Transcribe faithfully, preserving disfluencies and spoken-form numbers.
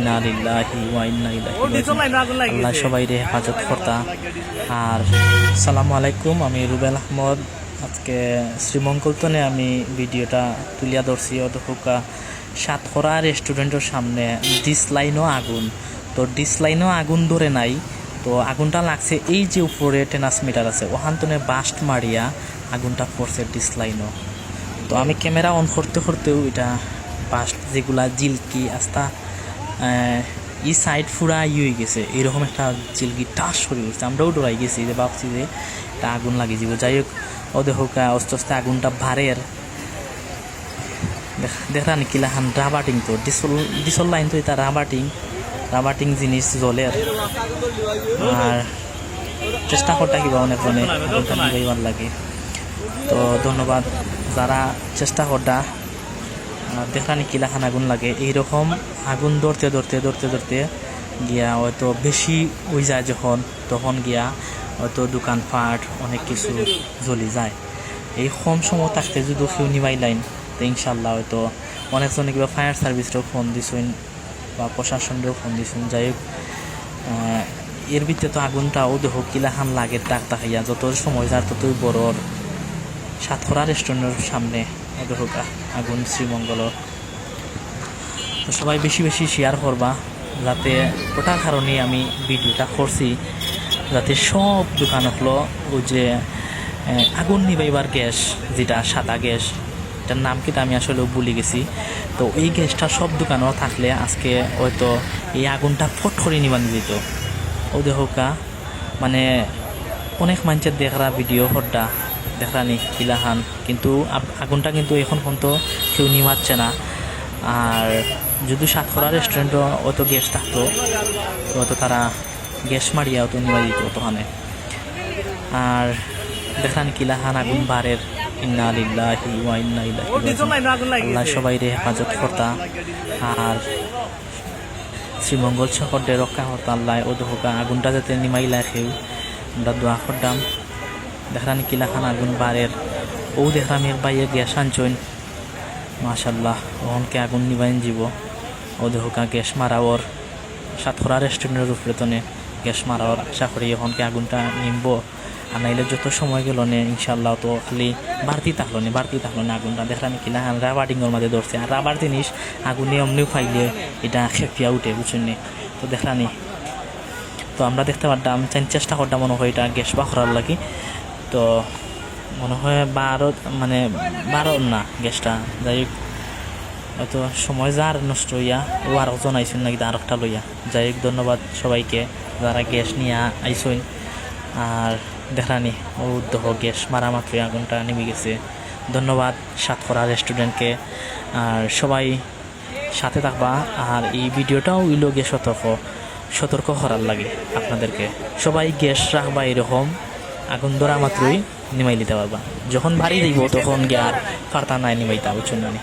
ইন্না লিল্লাহি ওয়া ইন্না ইলাইহি রাজিউন। আল্লাহ সবাইরে হেফাজত করতা। আর সালামু আলাইকুম, আমি রুবেল আহমদ। আজকে শ্রীমঙ্গল তনে আমি ভিডিওটা তুলিয়া ধরছি। অউ দেখউক্কা সাতখরা রেস্টুরেন্টর সামনে ডিসলাইনও আগুন। তো ডিসলাইনও আগুন ধরে নাই, তো আগুনটা লাগছে এই যে উপরে টেনাস মিটার আছে, ওখান তনে বাস্ট মারিয়া আগুনটা পড়ছে ডিসলাইনও। তো আমি ক্যামেরা অন করতে করতেও ইটা বাস্ট যেগুলা জিলকি আস্তা, আহ, ই সাইড ফুরা ই অই গেছে, এরকম একটা জিলকি টাস করি উঠছে। আমরাও ডরাই গেছি, যে ভাবছি যে ইটা আগুন লাগি যাইবো। যাই হোক, অউ দেখউক্কা আস্তে আস্তে আগুনটা বাড়ের। দেখ-, দেখরানি কিলাখান রাবাটিং, তো ডিসল, ডিসল লাইন তো ইটা রাবাটিং, রাবাটিং জিনিস জ্বলের। আর চেষ্টা করতা কিবা অনেকজনে আগুনটা নিবাইবার লাগি। তো ধন্যবাদ যারা চেষ্টা করতা। আর দেখরানি কিলাখান আগুন লাগে, এইরকম আগুন ধরতে ধরতে ধরতে ধরতে গিয়া হয়তো বেশি অই যায় যখন, তখন গিয়া হয়তো দোকানপাট অনেক কিছু জ্বলি যায়। এই কম সময় থাকতে যদি কেউ নিবাইলাইন, তো ইনশাল্লাহ হয়তো অনেকজনে কিবা ফায়ার সার্ভিসরেও ফোন দিছইন বা প্রশাসনরেও ফোন দিছইন। যাই হোক, আহ, এর ভিতরে তো আগুনটা অউ দেখউক্কা কিলাখান লাগের দাগ দেখাইয়া, যত সময় যার ততই বড়র। সাতখরা রেস্টুরেন্টর সামনে অউ দেখউক্কা আগুন শ্রীমঙ্গলর। তো সবাই বেশি বেশি শেয়ার করবা, যাতে ওটার কারণে আমি ভিডিওটা করছি, যাতে সব দোকান অকলো অউ যে, এ, আগুন নিবাইবার গ্যাস, যেটা সাদা গ্যাস, এটার নাম কিতা আমি আসলে ভুলি গেছি। তো এই গ্যাসটা সব দোকানো থাকলে আজকে হয়তো এই আগুনটা ফট করি নিবানি যেত। অউ দেখউক্কা, মানে, অনেক মানষে দেখরা ভিডিও কররা, দেখরানি কিলাখান, কিন্তু আগ-, আগুনটা কিন্তু এখন পর্যন্ত কেউ নিবাইছে না। আর যদি সাতখরা রেস্টুরেন্টও অত গ্যাস থাকতো, তো অত তারা গ্যাস মারিয়া অত নিবাই দিত অতখানে। আর দেখরানি কিলাখান আগুন বাড়ের, ইন্না লিল্লাহি ওয়া ইন্না ইলাইহি রাজিউন। আল্লাহ সবাইরে হেফাজত করতা। আর শ্রীমঙ্গল শহররে রক্ষা করতা আল্লাহ। অউ দেখউক্কা আগুনটা যাতে নিবাইলা কেউ, আমরা দোয়া করতাম। দেখরানি কিলাখান আগুন বাড়ের। অউ দেখরাম এক ভাইয়ে গ্যাস আনছইন, মাশাল্লাহ, অখনকে আগুন নিবাইন যিবো। অউ দেখউক্কা গ্যাস মারা অর, সাতখরা রেস্টুরেন্টর উপরে তনে গ্যাস মারা অর। আশা করি অখনকে আগুনটা নিমবো, আর নাইলে যত সময় গেলো নে ইনশাল্লাহ তো খালি বাড়তি থাকলো নে, বাড়তি থাকলো নে আগুনটা। দেখরানি কিলাখান রাবাটিংর মাঝে ধরছে, আর রাবার জিনিস আগুনে এমনেও পাইলে ইটা খেপিয়া উঠে, বুঝছইন নি? তো দেখরানি, তো আমরা দেখতে পারতাম, চেষ্টা করতাম মনে হয় ইটা গ্যাস বার করার লাগি। তো মনে হয় বারো, মানে, বারো না গ্যাসটা, যাই হোক, হয়তো সময় যার নষ্ট অইয়া অউ আরকজন আইছইন না কিতা আরকটা লইয়া। যাই হোক, ধন্যবাদ সবাইকে যারা গ্যাস নিয়া আইছইন। আর দেখরানি, অউ দেখো গ্যাস মারা মাত্রই আগুনটা নিবি গেছে। ধন্যবাদ সাতখরা রেস্টুরেন্টকে। আর সবাই সাথে থাকবা। আর এই ভিডিওটাও অইলো গিয়া সতর্ক, সতর্ক করার লাগি আপনাদেরকে। সবাই গ্যাস রাখবা এরকম, আগুন ধরা মাত্রই নিমাই নিতা পারবা। যখন বাড়ি যাইবো তখন গিয়া আর পারতা নায় নিমাইতা, বুঝছইন নি?